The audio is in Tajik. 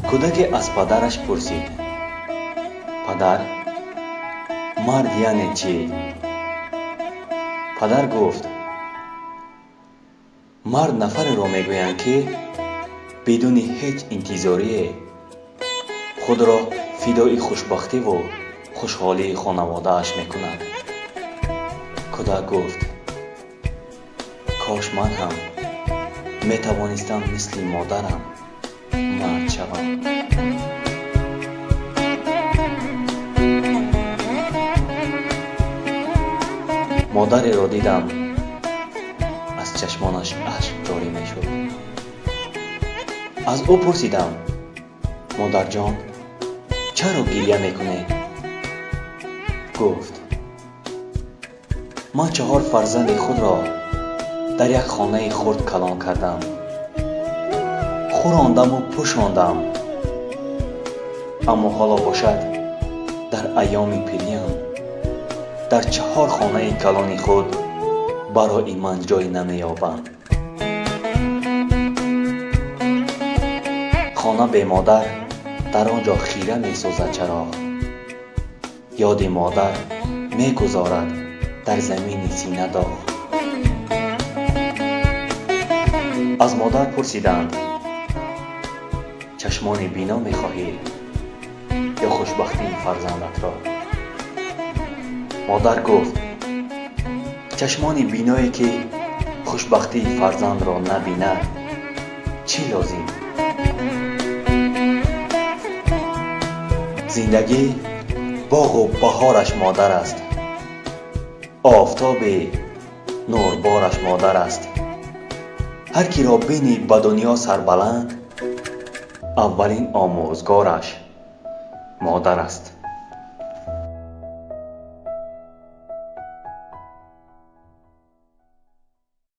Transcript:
Кӯдаке аз падараш пурсид: «Падар, мард яъне чӣ?» Падар гуфт: «Мард нафареро мегӯянд, ки бидуни ҳеҷ интизорие худро фидои хушбахтиву хушҳолии хонаводааш мекунад». Кӯдак гуфт: «Кош ман ҳам метавонистам мисли модарам мард шавам». Модареро дидам, аз чашмонаш ашк ҷорӣ мешуд. Аз ӯ пурсидам: «Модарҷон, чаро гирья мекунед?» Гуфт: «Ман чаҳор фарзанди худро дар як хонаи хурд калон кардам, хӯрондаму пӯшондам, аммо ҳоло бошад, дар айёми пириям дар чаҳор хонаи калони худ барои ман ҷой намеёбанд. Хона бемодар, дар он ҷо хира месӯзад чароғ. Ёди модар мегузорад дар замини сина доғ». Аз модар пурсиданд: «Чашмони бино мехоҳӣ ё хушбахтии фарзандатро?» Модар гуфт: «Чашмони биное, ки хушбахтии фарзандро набинад, чӣ лозим?» Зиндагӣ боғу баҳораш модар аст, офтоби нурбораш модар аст. Ҳар киро бинӣ ба дунё сарбаланд, аввалин омӯзгораш модар аст.